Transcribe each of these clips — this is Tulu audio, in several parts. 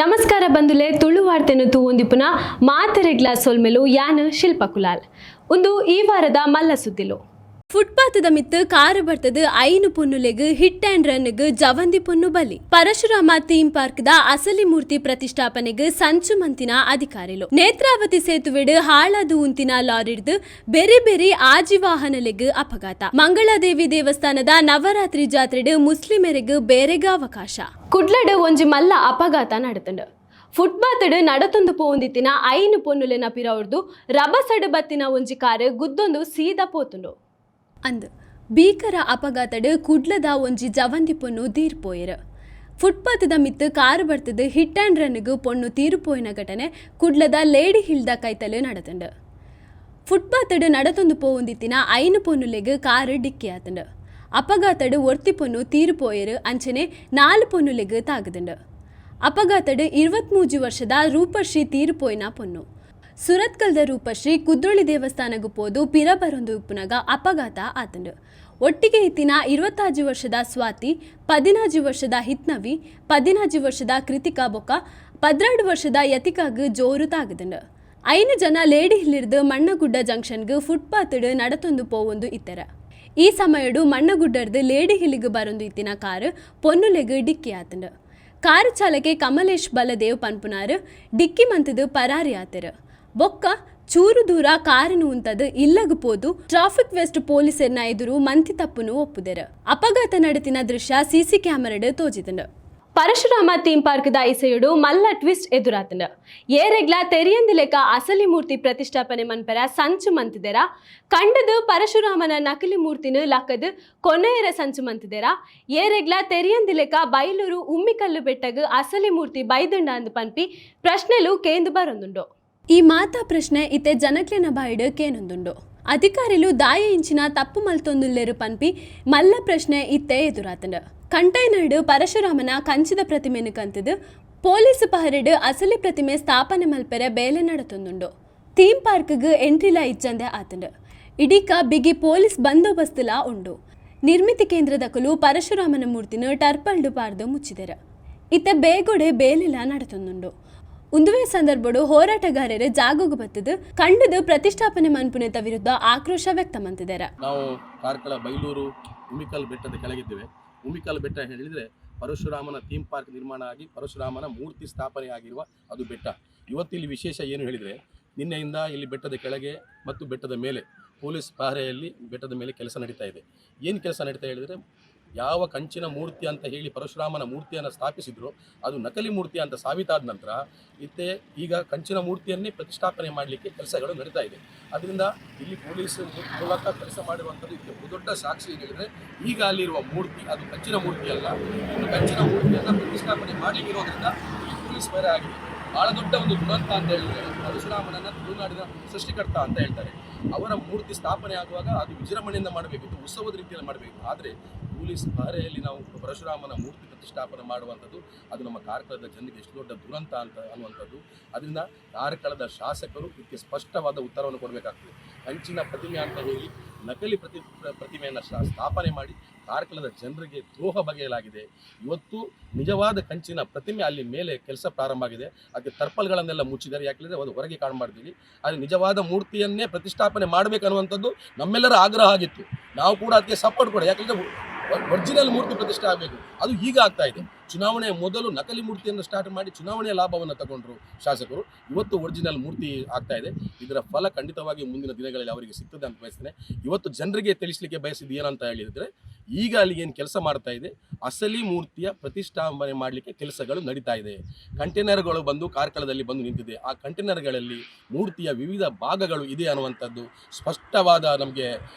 ನಮಸ್ಕಾರ ಬಂಧುಲೆ, ತುಳು ವಾರ್ತೆನು ತೂವೊಂದಿಪ್ಪುನ ಮಾತೆರೆಗ್ಲ ಸೊಲ್ಮೆಲು. ಯಾನ್ ಶಿಲ್ಪ ಕುಲಾಲ್. ಉಂದು ಈ ವಾರದ ಮಲ್ಲ ಸುದ್ದಿಲು. ಫುಟ್ಪಾತ್ದ ಮಿತ್ತ್ ಕಾರು ಬರ್ತದ್ ಐನು ಪೊನ್ನುಲೆಗ್ ಹಿಟ್ ಅಂಡ್ ರನ್ಗ್ ಜವಂದಿ ಪೊನ್ನು ಬಲಿ. ಪರಶುರಾಮ ಥೀಮ್ ಪಾರ್ಕ್ ದ ಅಸಲಿ ಮೂರ್ತಿ ಪ್ರತಿಷ್ಠಾಪನೆಗ್ ಸಂಚು ಮಂತಿನ ಅಧಿಕಾರಿಲು. ನೇತ್ರಾವತಿ ಸೇತುವೆಡ್ ಹಾಳಾದು ಉಂತಿನ ಲಾರಿಡ್ದು ಬೆರಿ ಬೆರಿ ಆಜಿ ವಾಹನಲೆಗ್ ಅಪಘಾತ. ಮಂಗಳಾದೇವಿ ದೇವಸ್ಥಾನದ ನವರಾತ್ರಿ ಜಾತ್ರೆಡ್ ಮುಸ್ಲಿಮೆರೆಗ್ ಬೇರೆಗ್ ಅವಕಾಶ. ಕುಡ್ಲಡ್ ಒಂಜಿ ಮಲ್ಲ ಅಪಘಾತ ನಡತುಂಡು. ಫುಟ್ಪಾತ್ಡ್ ನಡತೊಂದು ಪೋವೊಂದಿತ್ತಿನ ಐನು ಪೊನ್ನುಲೆನ ಪಿರವುರ್ದು ರಭಸಡ್ ಬತ್ತಿನ ಒಂಜಿ ಕಾರ್ ಗುದ್ದೊಂದು ಸೀದಾ ಪೋತುಂಡು. ಅಂದ್, ಭೀಕರ ಅಪಘಾತಡ್ ಕುಡ್ಲದ ಒಂಜಿ ಜವಂದಿ ಪೊನ್ನು ತೀರ್ ಪೋಯೆರ್. ಫುಟ್ಪಾತ್ದ ಮಿತ್ತ್ ಕಾರ್ ಬರ್ತದ್ ಹಿಟ್ ಆ್ಯಂಡ್ ರನ್ಗ್ ಪೊಣ್ಣು ತೀರುಪೋಯಿನ ಘಟನೆ ಕುಡ್ಲದ ಲೇಡಿ ಹಿಲ್ದ ಕೈತಲ್ ನಡತುಂಡು. ಫುಟ್ಪಾತ್ಡ್ ನಡತೊಂದು ಪೋವೊಂದಿತ್ತಿನ ಐನು ಪೊನ್ನುಲೆಗ್ ಕಾರ್ ಡಿಕ್ಕಿ ಆತುಂಡು. ಅಪಘಾತಡ್ ಒರ್ತಿ ಪೊನ್ನು ತೀರು ಪೋಯೆರ್, ಅಂಚನೆ ನಾಲ್ ಪೊನ್ನುಲೆಗ್ ತಾಗುದುಂಡು. ಅಪಘಾತಡ್ 23 ವರ್ಷದ ರೂಪಶ್ರೀ ತೀರು ಪೋಯಿನ ಪೊನ್ನು. ಸುರತ್ಕಲ್ದ ರೂಪಶ್ರೀ ಕುದ್ರೋಳಿ ದೇವಸ್ಥಾನಗ್ ಪೋದು ಪಿರ ಬರೊಂದು ಉಪ್ಪುನಗ ಅಪಘಾತ ಆತುಂಡು. ಒಟ್ಟಿಗೆ ಇತ್ತಿನ 26 ವರ್ಷದ ಸ್ವಾತಿ, 16 ವರ್ಷದ ಹಿತ್ನವಿ, 16 ವರ್ಷದ ಕೃತಿಕಾ ಬೊಕ್ಕ 12 ವರ್ಷದ ಯತಿಕಾಗ್ ಜೋರು ತಾಗುದುಂಡು. ಐನು ಜನ ಲೇಡಿ ಹಿಲ್ಲಿರ್ದು ಮಣ್ಣಗುಡ್ಡ ಜಂಕ್ಷನ್ಗ್ ಫುಟ್ಪಾತ್ಡ್ ನಡತೊಂದು ಪೋವೊಂದು ಇತ್ತೆರ. ಈ ಸಮಯಡು ಮಣ್ಣಗುಡ್ಡರ್ದು ಲೇಡಿ ಹಿಲ್ಲಿಗ್ ಬರೊಂದು ಇತ್ತಿನ ಕಾರು ಪೊನ್ನುಲೆಗ್ ಡಿಕ್ಕಿ ಆತುಂಡು. ಕಾರು ಚಾಲಕೆ ಕಮಲೇಶ್ ಬಲದೇವ್ ಪನ್ಪುನಾರ್ ಡಿಕ್ಕಿ ಮಂತುದು ಪರಾರಿ ಆತೆರ್. ಬೊಕ್ಕ ಚೂರು ದೂರ ಕಾರನ್ನು ಉಂತದು ಇಲ್ಲಗ್ ಪೋದು ಟ್ರಾಫಿಕ್ ವೆಸ್ಟ್ ಪೊಲೀಸೆರ್ನ ಎದುರು ಮಂತಿ ತಪ್ಪುನು ಒಪ್ಪುದೆರ್. ಅಪಘಾತ ನಡತಿನ ದೃಶ್ಯ ಸಿಸಿ ಕ್ಯಾಮೆರಾಡ್ ತೋಜಿದುಂಡು. ಪರಶುರಾಮ ಥೀಮ್ ಪಾರ್ಕ್ದ ಇಸಯುಡು ಮಲ್ಲ ಟ್ವಿಸ್ಟ್ ಎದುರಾತಂಡು. ಏರೆಗ್ಲ ತೆರಿಯಂದಿಲೆಕ ಅಸಲಿ ಮೂರ್ತಿ ಪ್ರತಿಷ್ಠಾಪನೆ ಮನ್ಪೆರ ಸಂಚು ಮಂತಿದೆರ? ಕಂಡದು ಪರಶುರಾಮನ ನಕಲಿ ಮೂರ್ತಿನ ಲಕ್ಕದ್ ಕೊನೆಯರ ಸಂಚು ಮಂತಿದೆರ? ಏರೆಗ್ಲ ತೆರಿಯಂದಿಲೆಕ ಬೈಲೂರು ಉಮ್ಮಿಕಲ್ಲು ಬೆಟ್ಟಗ್ ಅಸಲಿ ಮೂರ್ತಿ ಬೈದುಂಡ ಅಂದ್ ಪನ್ಪಿ ಪ್ರಶ್ನೆಲು ಕೇಂದು ಬರೊಂದುಂಡು. ಈ ಮಾತಾ ಪ್ರಶ್ನೆ ಇತ್ತೆ ಜನಕ್ಲೆನ ಬಾಯಿಡ್ ಕೇನೊಂದುಂಡು. ಅಧಿಕಾರಿಲು ದಾಯ ಇಂಚಿನ ತಪ್ಪು ಮಲ್ತೊಂದುಲ್ಲೆರು ಪನ್ಪಿ ಮಲ್ಲ ಪ್ರಶ್ನೆ ಇತ್ತೆ ಎದುರಾತಂಡು. ಕಂಟೈನರ್ಡ್ ಪರಶುರಾಮನ ಕಂಚಿದ ಪ್ರತಿಮೆನು ಕಂತದು ಪೊಲೀಸ್ ಪಹರೆಡ್ ಅಸಲಿ ಪ್ರತಿಮೆ ಸ್ಥಾಪನೆ ಮಲ್ಪೆರೆ ಬೇಲೆ ನಡತೊಂದುಂಡು. ಥೀಮ್ ಪಾರ್ಕ್ಗ್ ಎಂಟ್ರಿಲ ಇಜ್ಜಂದೆ ಆತಂಡು. ಇಡೀಕ ಬಿಗಿ ಪೊಲೀಸ್ ಬಂದೋಬಸ್ತುಲ ಉಂಡು. ನಿರ್ಮಿತಿ ಕೇಂದ್ರದಕುಲು ಪರಶುರಾಮನ ಮೂರ್ತಿನ ಟರ್ಪಲ್ಡು ಪಾರ್ದು ಮುಚ್ಚಿದೆರು. ಇತ್ತೆ ಬೇಗೊಡೆ ಬೇಲೆಲ ನಡತೊಂದುಂಡು. ಉಂದುವೇ ಸಂದರ್ಭಡು ಹೋರಾಟಗಾರರು ಜಾಗೋಗು ಬತ್ತದು ಕಂಡದ ಪ್ರತಿಷ್ಠಾಪನೆ ಮನ್ಪುನೆತ ವಿರುದ್ಧ ಆಕ್ರೋಶ ವ್ಯಕ್ತ ಮಂತಿದ್ದಾರೆ. ನಾವು ಕಾರ್ಕಳ ಬೈಲೂರು ಉಮಿಕಲ್ ಬೆಟ್ಟದ ಕೆಳಗಿದ್ದೇವೆ. ಉಮಿಕಲ್ ಬೆಟ್ಟ ಹೇಳಿದರೆ ಪರಶುರಾಮನ ಥೀಮ್ ಪಾರ್ಕ್ ನಿರ್ಮಾಣ ಆಗಿ ಪರಶುರಾಮನ ಮೂರ್ತಿ ಸ್ಥಾಪನೆ ಆಗಿರುವ ಅದು ಬೆಟ್ಟ. ಇವತ್ತು ಇಲ್ಲಿ ವಿಶೇಷ ಏನು ಹೇಳಿದರೆ, ನಿನ್ನೆಯಿಂದ ಇಲ್ಲಿ ಬೆಟ್ಟದ ಕೆಳಗೆ ಮತ್ತು ಬೆಟ್ಟದ ಮೇಲೆ ಪೊಲೀಸ್ ಪಹರೆಯಲ್ಲಿ ಬೆಟ್ಟದ ಮೇಲೆ ಕೆಲಸ ನಡೀತಾ ಇದೆ. ಏನು ಕೆಲಸ ನಡೀತಾ ಹೇಳಿದರೆ, ಯಾವ ಕಂಚಿನ ಮೂರ್ತಿ ಅಂತ ಹೇಳಿ ಪರಶುರಾಮನ ಮೂರ್ತಿಯನ್ನು ಸ್ಥಾಪಿಸಿದ್ರು, ಅದು ನಕಲಿ ಮೂರ್ತಿ ಅಂತ ಸಾಬೀತಾದ ನಂತರ ಇತ್ತೆ ಈಗ ಕಂಚಿನ ಮೂರ್ತಿಯನ್ನೇ ಪ್ರತಿಷ್ಠಾಪನೆ ಮಾಡಲಿಕ್ಕೆ ಕೆಲಸಗಳು ನಡೀತಾ ಇದೆ. ಅದರಿಂದ ಇಲ್ಲಿ ಪೊಲೀಸ್ ಮೂಲಕ ಕೆಲಸ ಮಾಡಿರುವಂಥದ್ದು ಇದಕ್ಕೆ ಬಹುದೊಡ್ಡ ಸಾಕ್ಷಿ. ಏನು ಹೇಳಿದರೆ, ಈಗ ಅಲ್ಲಿರುವ ಮೂರ್ತಿ ಅದು ಕಂಚಿನ ಮೂರ್ತಿ ಅಲ್ಲ. ಇನ್ನು ಕಂಚಿನ ಮೂರ್ತಿಯನ್ನು ಪ್ರತಿಷ್ಠಾಪನೆ ಮಾಡಲಿಕ್ಕೆ ಇರೋದ್ರಿಂದ ಇಲ್ಲಿ ಪೊಲೀಸ್ ಬೇರೆ ಆಗಿದೆ. ಬಹಳ ದೊಡ್ಡ ಒಂದು ದುರಂತ ಅಂತ ಹೇಳಿದರೆ, ಪರಶುರಾಮನನ್ನ ತುಳುನಾಡಿನ ಸೃಷ್ಟಿಕರ್ತ ಅಂತ ಹೇಳ್ತಾರೆ. ಅವರ ಮೂರ್ತಿ ಸ್ಥಾಪನೆ ಆಗುವಾಗ ಅದು ವಿಜೃಂಭಣೆಯಿಂದ ಮಾಡಬೇಕಿತ್ತು, ಉತ್ಸವದ ರೀತಿಯಲ್ಲಿ ಮಾಡಬೇಕು. ಆದರೆ ಪೊಲೀಸ್ ಪಹರೆಯಲ್ಲಿ ನಾವು ಪರಶುರಾಮನ ಮೂರ್ತಿ ಪ್ರತಿಷ್ಠಾಪನೆ ಮಾಡುವಂಥದ್ದು, ಅದು ನಮ್ಮ ಕಾರ್ಕಳದ ಜನರಿಗೆ ಎಷ್ಟು ದೊಡ್ಡ ದುರಂತ ಅಂತ ಅನ್ನುವಂಥದ್ದು. ಅದರಿಂದ ಕಾರ್ಕಳದ ಶಾಸಕರು ಇದಕ್ಕೆ ಸ್ಪಷ್ಟವಾದ ಉತ್ತರವನ್ನು ಕೊಡಬೇಕಾಗ್ತದೆ. ಕಂಚಿನ ಪ್ರತಿಮೆ ಅಂತ ಹೇಳಿ ನಕಲಿ ಪ್ರತಿಮೆಯನ್ನು ಸ್ಥಾಪನೆ ಮಾಡಿ ಕಾರ್ಕಳದ ಜನರಿಗೆ ದ್ರೋಹ ಬಗೆಯಲಾಗಿದೆ. ಇವತ್ತು ನಿಜವಾದ ಕಂಚಿನ ಪ್ರತಿಮೆ ಅಲ್ಲಿ ಮೇಲೆ ಕೆಲಸ ಪ್ರಾರಂಭ ಆಗಿದೆ. ಅದಕ್ಕೆ ತರ್ಪಲ್ಗಳನ್ನೆಲ್ಲ ಮುಚ್ಚಿದ್ದಾರೆ. ಯಾಕೆಂದರೆ ಅದು ಹೊರಗೆ ಕಾಣಬಾರ್ದು. ಆದರೆ ನಿಜವಾದ ಮೂರ್ತಿಯನ್ನೇ ಪ್ರತಿಷ್ಠಾಪನೆ ಮಾಡಬೇಕನ್ನುವಂಥದ್ದು ನಮ್ಮೆಲ್ಲರ ಆಗ್ರಹ ಆಗಿತ್ತು. ನಾವು ಕೂಡ ಅದಕ್ಕೆ ಸಪೋರ್ಟ್ ಕೂಡ. ಯಾಕಂದರೆ ಒರಿಜಿನಲ್ ಮೂರ್ತಿ ಪ್ರತಿಷ್ಠೆ ಆಗಬೇಕು. ಅದು ಈಗ ಆಗ್ತಾ ಇದೆ. ಚುನಾವಣೆಯ ಮೊದಲು ನಕಲಿ ಮೂರ್ತಿಯನ್ನು ಸ್ಟಾರ್ಟ್ ಮಾಡಿ ಚುನಾವಣೆಯ ಲಾಭವನ್ನು ತಗೊಂಡ್ರು ಶಾಸಕರು. ಇವತ್ತು ಒರಿಜಿನಲ್ ಮೂರ್ತಿ ಆಗ್ತಾ ಇದೆ. ಇದರ ಫಲ ಖಂಡಿತವಾಗಿ ಮುಂದಿನ ದಿನಗಳಲ್ಲಿ ಅವರಿಗೆ ಸಿಗ್ತದೆ ಅಂತ ಬಯಸ್ತೇನೆ. ಇವತ್ತು ಜನರಿಗೆ ತಿಳಿಸಲಿಕ್ಕೆ ಬಯಸಿದ್ದು ಏನಂತ ಹೇಳಿದರೆ, ಈಗ ಅಲ್ಲಿ ಏನು ಕೆಲಸ ಮಾಡ್ತಾ ಇದೆ, ಅಸಲಿ ಮೂರ್ತಿಯ ಪ್ರತಿಷ್ಠಾಪನೆ ಮಾಡಲಿಕ್ಕೆ ಕೆಲಸಗಳು ನಡೀತಾ ಇದೆ. ಕಂಟೈನರ್ಗಳು ಬಂದು ಕಾರ್ಕಳದಲ್ಲಿ ಬಂದು ನಿಂತಿದೆ. ಆ ಕಂಟೈನರ್ಗಳಲ್ಲಿ ಮೂರ್ತಿಯ ವಿವಿಧ ಭಾಗಗಳು ಇದೆ ಅನ್ನುವಂಥದ್ದು ಸ್ಪಷ್ಟವಾದ ನಮಗೆ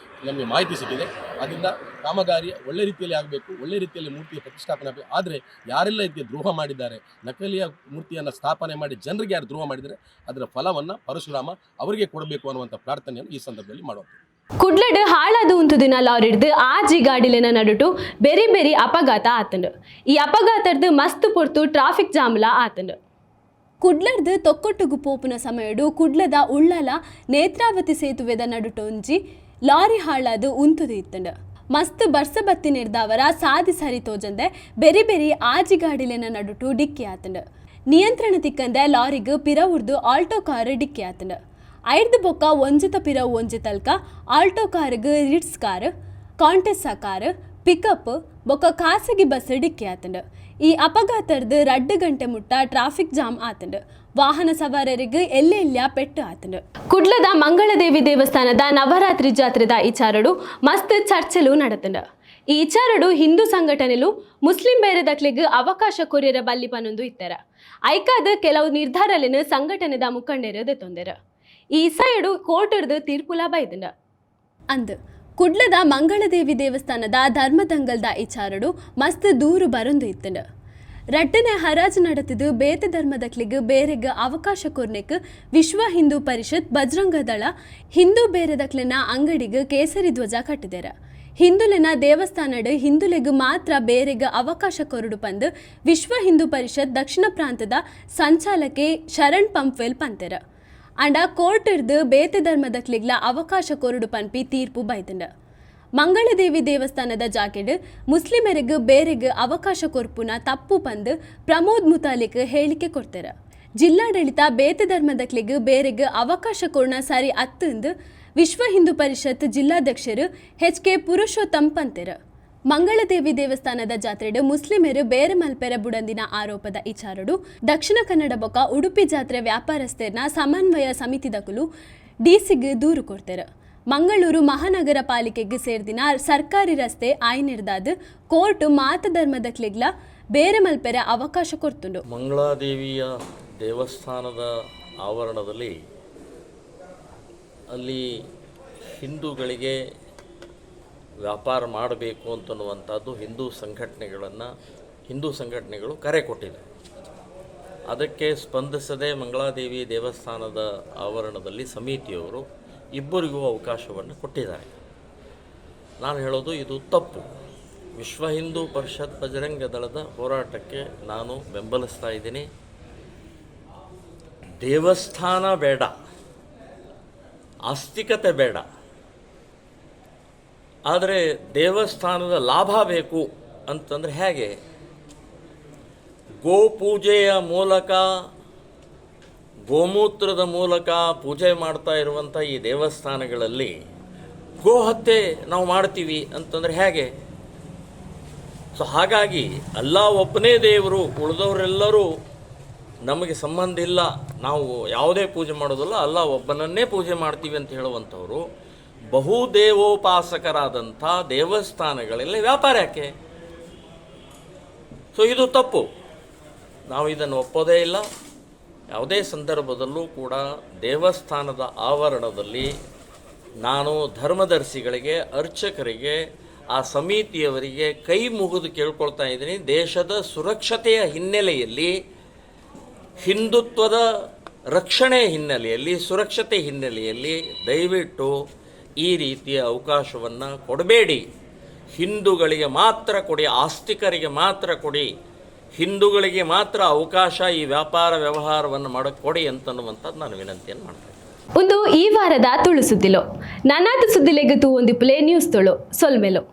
ನಮಗೆ ಮಾಹಿತಿ ಸಿಕ್ಕಿದೆ. ಅದರಿಂದ ಕಾಮಗಾರಿ ಒಳ್ಳೆ ರೀತಿಯಲ್ಲಿ ಆಗಬೇಕು, ಒಳ್ಳೆ ರೀತಿಯಲ್ಲಿ ಮೂರ್ತಿಯ ಪ್ರತಿಷ್ಠಾಪನೆ ಆಗಬೇಕು. ಆದರೆ ಯಾರೆಲ್ಲ ಇದಕ್ಕೆ ದ್ರೋಹ ಮಾಡಿದ್ದಾರೆ, ನಕಲಿಯ ಮೂರ್ತಿಯನ್ನು ಸ್ಥಾಪನೆ ಮಾಡಿ ಜನರಿಗೆ ಯಾರು ದ್ರೋಹ ಮಾಡಿದರೆ, ಅದರ ಫಲವನ್ನು ಪರಶುರಾಮ ಅವರಿಗೆ ಕೊಡಬೇಕು ಅನ್ನುವಂಥ ಪ್ರಾರ್ಥನೆಯನ್ನು ಈ ಸಂದರ್ಭದಲ್ಲಿ ಮಾಡುವಂಥದ್ದು. ಕುಡ್ಲಡ್ ಹಾಳಾದು ಉಂತುದಿನ ಲಾರಿಡ್ದು ಆಜಿ ಗಾಡಿಲೆನ ನಡುಟು ಬೆರಿ ಬೆರಿ ಅಪಘಾತ ಆತಂಡು. ಈ ಅಪಘಾತರ್ದು ಮಸ್ತ್ ಪೊರ್ತು ಟ್ರಾಫಿಕ್ ಜಾಮ್ಲ ಆತಂಡು. ಕುಡ್ಲರ್ದು ತೊಕ್ಕೊಟ್ಟುಗು ಪೋಪುನ ಸಮಯಡು ಕುಡ್ಲದ ಉಳ್ಳಲ ನೇತ್ರಾವತಿ ಸೇತುವೆದ ನಡುಟೊಂಜಿ ಲಾರಿ ಹಾಳಾದು ಉಂತುದು ಇತ್ತಂಡು. ಮಸ್ತ್ ಬರ್ಸ ಬತ್ತಿ ನಿರ್ದಾವರ ಸಾದಿ ಸರಿ ತೋಜಂದೆ ಬೆರಿ ಬೆರಿ ಆಜಿ ಗಾಡಿಲೆನ ನಡುಟು ಡಿಕ್ಕಿ ಆತಂಡು. ನಿಯಂತ್ರಣ ತಿಕ್ಕಂದೆ ಲಾರಿಗ್ ಪಿರವುರ್ದು ಆಲ್ಟೋ ಕಾರ್ ಡಿಕ್ಕಿ ಆತಂಡ್. ಐರ್ದು ಬೊಕ್ಕ ಒಂಜಿತ ಪಿರವು ಒಂಜಿ ತಲ್ಕ ಆಲ್ಟೋ ಕಾರ್ಗ್ Ritz car, Contessa car, pickup ಬೊಕ್ಕ ಖಾಸಗಿ ಬಸ್ ಡಿಕ್ಕಿ ಆತಂಡ್. ಈ ಅಪಘಾತರ್ದು 2 ಗಂಟೆ ಮುಟ್ಟ ಟ್ರಾಫಿಕ್ ಜಾಮ್ ಆತಂಡ್. ವಾಹನ ಸವಾರರಿಗೆ ಎಲ್ಲೆಲ್ಲ ಪೆಟ್ಟು ಆತಂಡ್. ಕುಡ್ಲದ ಮಂಗಳದೇವಿ ದೇವಸ್ಥಾನದ ನವರಾತ್ರಿ ಜಾತ್ರೆದ ಇಚಾರಡು ಮಸ್ತ್ ಚರ್ಚೆಲು ನಡತಂಡ್. ಈ ಇಚಾರಡು ಹಿಂದೂ ಸಂಘಟನೆಲು ಮುಸ್ಲಿಂ ಬೇರೆದಕ್ಲೆಗ್ ಅವಕಾಶ ಕೊರಿಯರ ಬಲ್ಲಿ ಪನೊಂದು ಇತ್ತರ. ಐಕಾದ ಕೆಲವು ನಿರ್ಧಾರಲೆನ್ ಸಂಘಟನೆದ ಮುಖಂಡರು ದೆತ್ತೊಂದೆರ್. ಈ ಇಸಾಯಡು ಕೋರ್ಟರ್ದು ತೀರ್ಪುಲ ಬೈದಂಡ. ಅಂದ್ ಕುಡ್ಲದ ಮಂಗಳದೇವಿ ದೇವಸ್ಥಾನದ ಧರ್ಮದಂಗಲ್ದ ಇಚಾರಡು ಮಸ್ತ್ ದೂರು ಬರೊಂದು ಇತ್ತಂಡ್. ರಡ್ಡನೆ ಹರಾಜು ನಡೆತಿದ್ದು ಬೇತೆ ಧರ್ಮದಕ್ಲಿಗ್ ಬೇರೆಗ್ ಅವಕಾಶ ಕೊರ್ನೆಕ್ ವಿಶ್ವ ಹಿಂದೂ ಪರಿಷತ್, ಬಜರಂಗ ದಳ ಹಿಂದೂ ಬೇರೆದಕ್ಲೆನ ಅಂಗಡಿಗ್ ಕೇಸರಿ ಧ್ವಜ ಕಟ್ಟಿದೆರ. ಹಿಂದುಲೆನ ದೇವಸ್ಥಾನಡ್ ಹಿಂದುಲೆಗ್ ಮಾತ್ರ ಬೇರೆಗ್ ಅವಕಾಶ ಕೊರಡು ಪಂದ್ ವಿಶ್ವ ಹಿಂದೂ ಪರಿಷತ್ ದಕ್ಷಿಣ ಪ್ರಾಂತದ ಸಂಚಾಲಕೆ ಶರಣ್ ಪಂಪ್ವೆಲ್ ಪಂತೆರ್. ಅಂಡ ಕೋರ್ಟಿರ್ದು ಬೇತೆ ಧರ್ಮದಕ್ಲಿಗ್ಲ ಅವಕಾಶ ಕೊರಡು ಪನ್ಪಿ ತೀರ್ಪು ಬೈದಂಡ. ಮಂಗಳದೇವಿ ದೇವಸ್ಥಾನದ ಜಾಗೆಡ್ ಮುಸ್ಲಿಮರಿಗ್ ಬೇರೆಗ್ ಅವಕಾಶ ಕೊರ್ಪುನ ತಪ್ಪು ಪಂದ್ ಪ್ರಮೋದ್ ಮುತಾಲಿಕ್ ಹೇಳಿಕೆ ಕೊಡ್ತಾರೆ. ಜಿಲ್ಲಾಡಳಿತ ಬೇತೆ ಧರ್ಮದಕ್ಲಿಗ್ ಬೇರೆಗ್ ಅವಕಾಶ ಕೊರ್ನ ಸರಿ ಅತ್ತಂದು ವಿಶ್ವ ಹಿಂದೂ ಪರಿಷತ್ ಜಿಲ್ಲಾಧ್ಯಕ್ಷರು ಎಚ್ ಕೆ ಪುರುಷೋತ್ತಮ್ ಪಂತೆರ್. ಮಂಗಳದೇವಿ ದೇವಸ್ಥಾನದ ಜಾತ್ರೆಡ್ ಮುಸ್ಲಿಮರು ಬೇರೆ ಮಲ್ಪೆರ ಬುಡಂದಿನ ಆರೋಪದ ಇಚಾರಡು ದಕ್ಷಿಣ ಕನ್ನಡ ಬೊಕ ಉಡುಪಿ ಜಾತ್ರೆ ವ್ಯಾಪಾರಸ್ಥೆರ್ನ ಸಮನ್ವಯ ಸಮಿತಿದಕುಲು ಡಿಸಿಗ್ ದೂರು ಕೊಡ್ತಾರೆ. ಮಂಗಳೂರು ಮಹಾನಗರ ಪಾಲಿಕೆಗೆ ಸೇರ್ದಿನ ಸರ್ಕಾರಿ ರಸ್ತೆ ಆಯ್ನಿರ್ದಾದ್ ಕೋರ್ಟ್ ಮಾತ ಧರ್ಮದಕ್ಲಿಗ್ಲ ಬೇರೆ ಮಲ್ಪೆರ ಅವಕಾಶ ಕೊಡ್ತುಂಡು. ಮಂಗಳಾದೇವಿಯ ದೇವಸ್ಥಾನದ ಆವರಣದಲ್ಲಿ ಅಲ್ಲಿ ಹಿಂದೂಗಳಿಗೆ ವ್ಯಾಪಾರ ಮಾಡಬೇಕು ಅಂತನ್ನುವಂಥದ್ದು ಹಿಂದೂ ಸಂಘಟನೆಗಳು ಕರೆ ಕೊಟ್ಟಿದೆ. ಅದಕ್ಕೆ ಸ್ಪಂದಿಸದೆ ಮಂಗಳಾದೇವಿ ದೇವಸ್ಥಾನದ ಆವರಣದಲ್ಲಿ ಸಮಿತಿಯವರು ಇಬ್ಬರಿಗೂ ಅವಕಾಶವನ್ನು ಕೊಟ್ಟಿದ್ದಾರೆ. ನಾನು ಹೇಳೋದು ಇದು ತಪ್ಪು. ವಿಶ್ವ ಹಿಂದೂ ಪರಿಷತ್, ಬಜರಂಗ ದಳದ ಹೋರಾಟಕ್ಕೆ ನಾನು ಬೆಂಬಲಿಸ್ತಾ ಇದ್ದೀನಿ. ದೇವಸ್ಥಾನ ಬೇಡ, ಆಸ್ತಿಕತೆ ಬೇಡ, ಆದರೆ ದೇವಸ್ಥಾನದ ಲಾಭ ಬೇಕು ಅಂತಂದರೆ ಹೇಗೆ? ಗೋಪೂಜೆಯ ಮೂಲಕ, ಗೋಮೂತ್ರದ ಮೂಲಕ ಪೂಜೆ ಮಾಡ್ತಾ ಇರುವಂಥ ಈ ದೇವಸ್ಥಾನಗಳಲ್ಲಿ ಗೋಹತ್ಯೆ ನಾವು ಮಾಡ್ತೀವಿ ಅಂತಂದರೆ ಹೇಗೆ? ಸೊ ಹಾಗಾಗಿ ಅಲ್ಲ ಒಬ್ಬನೇ ದೇವರು, ಉಳಿದವರೆಲ್ಲರೂ ನಮಗೆ ಸಂಬಂಧ ಇಲ್ಲ, ನಾವು ಯಾವುದೇ ಪೂಜೆ ಮಾಡೋದಿಲ್ಲ, ಅಲ್ಲ ಒಬ್ಬನನ್ನೇ ಪೂಜೆ ಮಾಡ್ತೀವಿ ಅಂತ ಹೇಳುವಂಥವರು ಬಹುದೇವೋಪಾಸಕರಾದಂಥ ದೇವಸ್ಥಾನಗಳಲ್ಲಿ ವ್ಯಾಪಾರ ಯಾಕೆ? ಸೊ ಇದು ತಪ್ಪು. ನಾವು ಇದನ್ನು ಒಪ್ಪೋದೇ ಇಲ್ಲ. ಯಾವುದೇ ಸಂದರ್ಭದಲ್ಲೂ ಕೂಡ ದೇವಸ್ಥಾನದ ಆವರಣದಲ್ಲಿ ನಾನು ಧರ್ಮದರ್ಶಿಗಳಿಗೆ, ಅರ್ಚಕರಿಗೆ, ಆ ಸಮಿತಿಯವರಿಗೆ ಕೈ ಮುಗಿದು ಕೇಳ್ಕೊಳ್ತಾ ಇದ್ದೀನಿ. ದೇಶದ ಸುರಕ್ಷತೆಯ ಹಿನ್ನೆಲೆಯಲ್ಲಿ, ಹಿಂದುತ್ವದ ರಕ್ಷಣೆ ಹಿನ್ನೆಲೆಯಲ್ಲಿ, ಸುರಕ್ಷತೆ ಹಿನ್ನೆಲೆಯಲ್ಲಿ ದಯವಿಟ್ಟು ಈ ರೀತಿಯ ಅವಕಾಶವನ್ನು ಕೊಡಬೇಡಿ. ಹಿಂದೂಗಳಿಗೆ ಮಾತ್ರ ಕೊಡಿ, ಆಸ್ತಿಕರಿಗೆ ಮಾತ್ರ ಕೊಡಿ, ಹಿಂದೂಗಳಿಗೆ ಮಾತ್ರ ಅವಕಾಶ ಈ ವ್ಯಾಪಾರ ವ್ಯವಹಾರವನ್ನು ಮಾಡೋಕ್ಕೆ ಕೊಡಿ ಅಂತನ್ನುವಂಥದ್ದು ನಾನು ವಿನಂತಿಯನ್ನು ಮಾಡ್ತೇನೆ. ಒಂದು ಈ ವಾರದ ತುಳು ಸುದ್ದಿಲು. ನನ್ನಾದ ಸುದ್ದಿಲೆಗ್ ತೂವೊಂದಿಪ್ಪುಲೆ ನ್ಯೂಸ್ ತುಳು. ಸೊಲ್ಮೆಲು.